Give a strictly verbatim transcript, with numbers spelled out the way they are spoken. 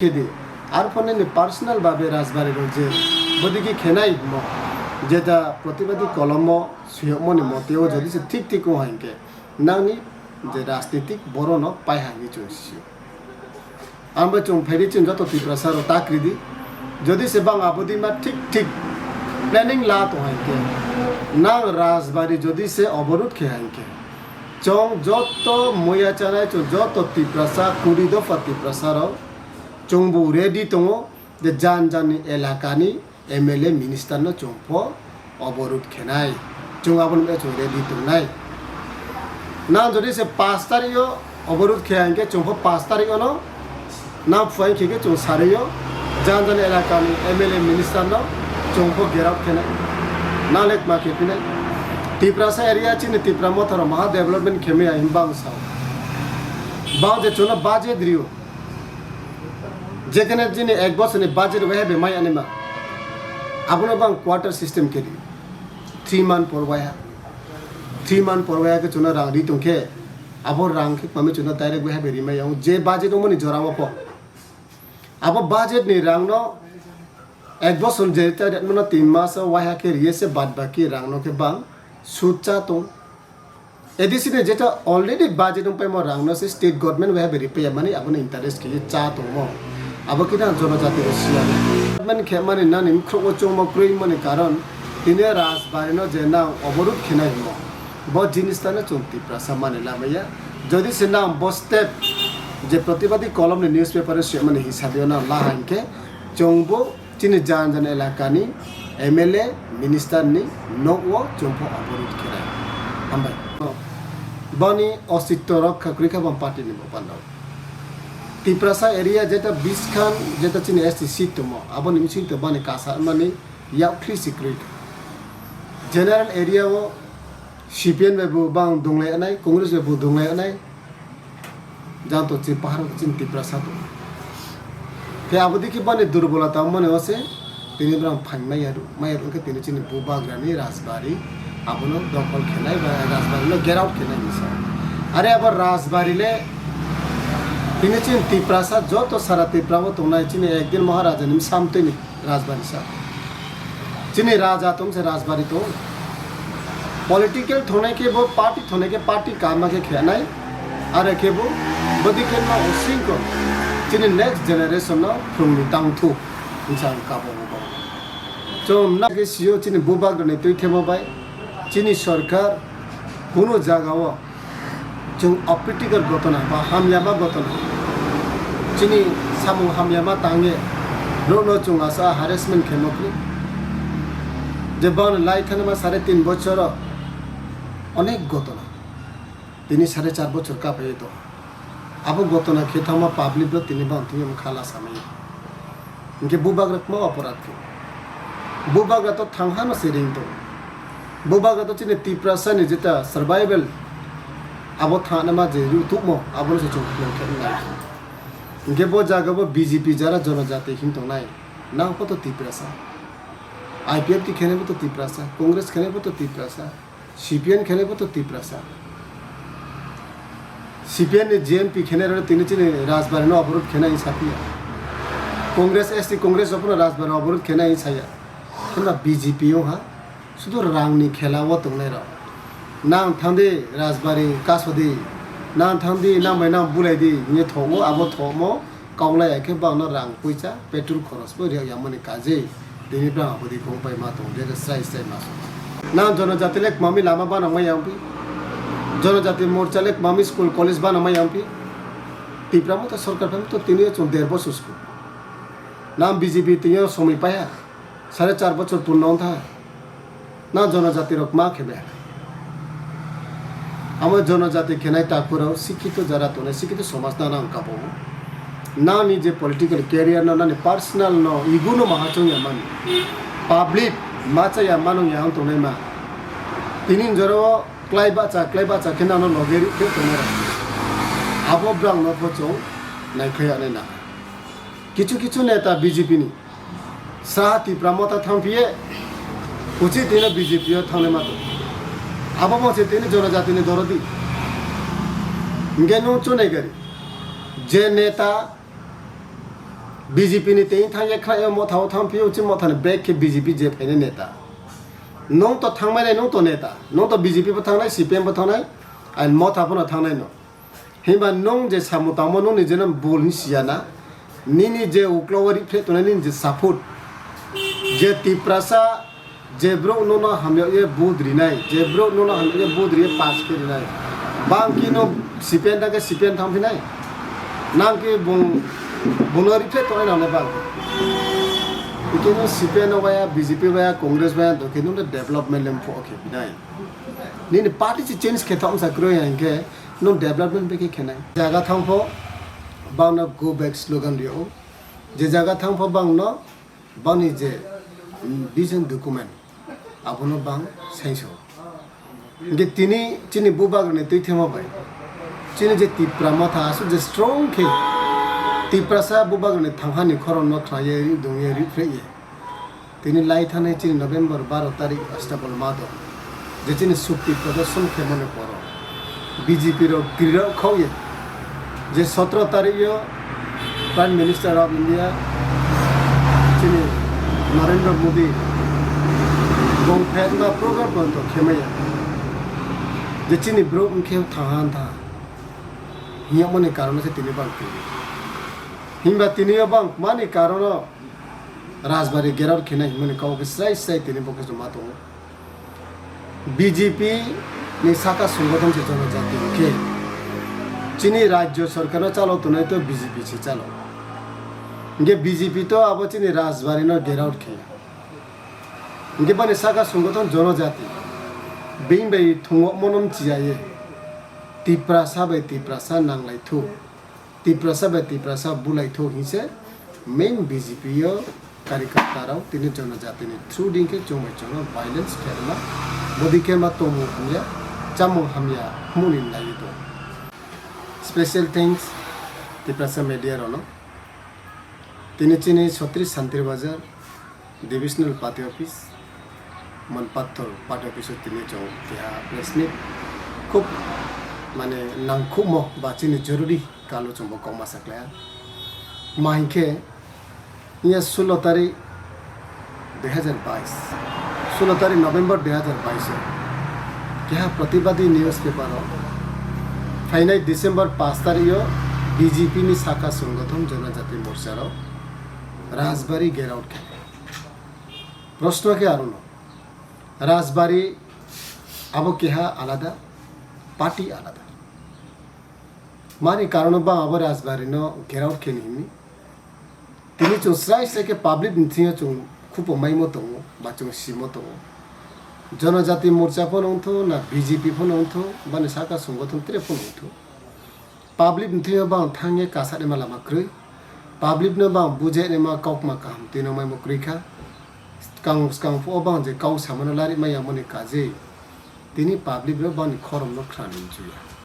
khe di. Ar pho nini personal babe Rajbari rok je bodiki khenai mo, jeta protibadi kolomo suyokmoni mote o jodi se thik thik wng hai khe nangni je rajnitik boro no pai hai ni chwng sio. Ang bai chwng phaidi chwng joto Tiprasa rok ta kri di. Jodi se bang abodi ma thik thik planning la tong hai khe nang Rajbari jodi se oborut khe hai khe chwng joto muya chanai chwng joto Tiprasa kuri dopha Tiprasa rok chwngbo ready tongo je jan jani elakani M L A minister no chwng pho oborut khenai. Chwng abono chwng ready tongnai. Nang jodi se pash tarik o oborut khe hai khe chwng pho pash tarik o no nang phuai khe khe chwng sari o jan jan elakani M L A minister no chwng pho get out khenai. Nang le kma khe phinai. Tiprasa area chini Tipra Motha rok maha development khe maya him bang sao. Bang je chwngno budget rio. Jekhane chini ek bosorni budget waiha bai mai anima. Abono bang quarter system khe di. Three month por waiha. Three month por waiha khe chwngno rang ri tong khe. Abo rang khe kmami chwngno direct waiha bai ri mai yang. Je budget wngmani jora o pho. Abo budget ni rang no ek bosor je ta ri mano tin mas o waiha khe riye se bad baki rang no khe bang sud cha tong. A D C ni jeta already budget wng paimo rang no se state government bai bai ripaya mani abono interest khe cha tongmo. Abo khe nang jonojati rok siya. Government khe mani nani mkhro o chongmo kroi mani karon tini Rajbari no je nang oborut khe nai mo. Bo jinis ta no chwng Tiprasa mani lamaya. Jodi se nang bo step je protibadi kolom ni newspaper o siyamani hisabe o nang la hai khe chwng bo chini jan jan elakani M L A, minister ni nok o chwng pho oborut khe nai. Hambai. Boni ostitto rokha kwrwi kha bang party ni bo panda. Tiprasa area jeta biskhan jeta chini S T seat tongmo aboni bising to bani kasa mani yak khri si kwrwi kha. General area o C P M bai bo bang dunglai anai, Congress bai bo dunglai anai. Jang to chini pahar chini Tiprasa to. Khe abo dikhe bani durbolata mane ose tini bwrang phain maya ru, maya ru khe tini chini bubagrani Rajbari abono dokhol khenai ba Rajbari no get out khenai ni sa. Are abo Rajbari le tini chini Tiprasa joto sara Tripura o tongnai chini ekdin Maharaja ni samtwi ni Rajbari sa. Chini raja tong se Rajbari tong. Political thongnai khe bo party thongnai khe party kama khe khenai. Are khe bo bodi khe no using ko. Chini next generation no phung ni tang thu. Insa ang kabo bo. Chom na khe sio chini bubagrani twi themo bai. Chini sarkar kuno jaga o Chwng apritikar gotona ba hamyama gotona, chini samung hamyama tangwi rokno chwng asa harassment khe nukli. Je bang lai thani ma sare tin bochoro onek gotona, tini sare char bochor kaphaiwi tongo. Abo gotona khe thangma public rok tini bang thwngwi mkha la samwi. Hinkhe bubagra kwma oporad khe. Bubagra to thang hano se ring tongo. Bubagra to chini Tiprasa ni jeta survival abo thangna ma je ri tukmo abono se chwng plan khe nai. Hinkhe bo jaga bo B J P jara jonojati hin tongnai. Nang poto Tiprasa. I P F T khenai poto Tiprasa. Congress khenai poto Tiprasa. C P M khenai bo to Tiprasa. C P M ni G M P khenai rok tini chini Rajbari no oborot khenai saphiya. Congress S T Congress rok no Rajbari oborot khenai saya. Hwnba B J P wng ha sudu rang ni khela o tongnai rok. Nang thang di Rajbari kaso di, nang thang di nang bai nang bulai di hinwi thogo abo thomo. Kaulai khe bangno rang puisa petrol khoros bo riyak yamani kaji tini bang aboni kong pai ma tong je srai srai ma song. Nang jonojati le kmami lama bana ma yang pi. Jonojati morcha le kmami school college bana ma yang pi. Tipra mo to sarkar phaima to tini chung der bosor school. Nang B J P tini somoi paiha. Sare char bochor purno wngkha. Na jonojati rok ma khe bai. Amo jonojati khenai takhurok sikhito jara tongnai sikhito somaj nang kabo. Nani je political career no nani personal no ego no maha chong ya mani. Public ma cha ya manung ya wng tongnai ma. Tini jora o klai bacha klai bacha khe nano loge ri khe tongnai rok. Abo brang no pho chong nai khe ya nai na. Kichu kichu neta B J P ni. Saha Tipra Motha thangphiye, uchi tino B J P o thangnai mato. Abo bo se tini jonojati ni dorodi. Hinkhe nung chonai gari. Je neta B J P ni tei thangya khlaio, motha o thang phio, chi motha ni bag khe B J P je phainai neta. Nung to thangmai nai, nung to neta. Nung to B J P bo thangnai, C P M bo thangnai, and motha phano thangnai no. Himba nung je samung tangmo nung ni je no bul ni siya na. Nini je uklo o riphle tongnai nini je support. Je Tiprasa Je borok nono hamya ye vote rinai, je borok nono hamya ye vote riye pass khe rinai. Bang khe no C P M da khe C P M thang phinai. Nang khe bung, bungno riphe tongnai nang le bang. Ikhe no C P M no baya, B J P baya, Congress baya, do khe no development lem pho khe phinai. Nini party se change khe thok sa kroi hingkhe no development be khe khenai. Jaga thang pho bang no go back slogan riyo. Je jaga thang pho bang no Bani je, mm, vision document, abono bang saiso. Hingke tini chini bubagrani twi thema bai, chini je Tipra motha aswk je strong khe, Tiprasa bubagrani thanghani khorokno khlaiye, ri dungye, ri phreye. Tini lai thani chini November baro tarik Astabol mado. Je chini sukti prodorshon khemani poro B J P rok grirok khokye je sotro tarik o Prime Minister of India chini Narendra Modi bong phetma program ponto khemaya je chini bro wngkhe thaha antha hiyamani karono se tini bang kiri himba tini o bang mani karono Rajbari gerao khena himani kok srai srai tini bo khe ma tongo. B J P ni saka songgothon se jonojati hwnkhe chini rajyo sarkar no chalo tongnai to B J P se chalo. Hingke B J P to abo chini Rajbari no gerao khe. Hingke bani saka songgothon jonojati bini bai thwngmano mchiyaye Tiprasa bai Tiprasa nanglai thu. Tiprasa bai Tiprasa bulai thok hinse main B J P o karyakarta rok tini jonojati ni through ding khe chwng bai chwng no violence khe rwma bodi khe ma tongmung hamya chamung hamya hwnwi nai tongo. Special thanks Tiprasa media rok no tini chini Chhatris Santir Bazar Divisional Party Office, Manpathor Party Office o tini chwng keha press meet khub mane nangkhukmo ba chini joruri kalo chwngbo kok ma saklaya. Ma hinkhe iya sulo tarik dui hazar bais, sulo tarik November dui hazar bais o keha Pratibadi newspaper o phainai December pash tarik o B J P ni saka songgothon Jonojati Morcha rok Rajbari gherao khe. Proshno khe arono, Rajbari abo keha alada, party alada. Mani karono bang abo Rajbari no gherao khe ni himi. Tini chwng srai srai khe public ni thwiyo chwng khupo maimo tongo, ba chwng simo tongo. Jonojati Morcha phano wngthu, na B J P phano wngthu, bani saka songgothon tere phano wngthu. Public ni thwiyo bang thangye kasarima lama kwrwi. Public no bang bujainima kokma kaham tino maimo kwrwi kha. Skang skang phuo bang je kau samano lari maya moni kajei. Tini public rok bangni khorokno khnani mchuya.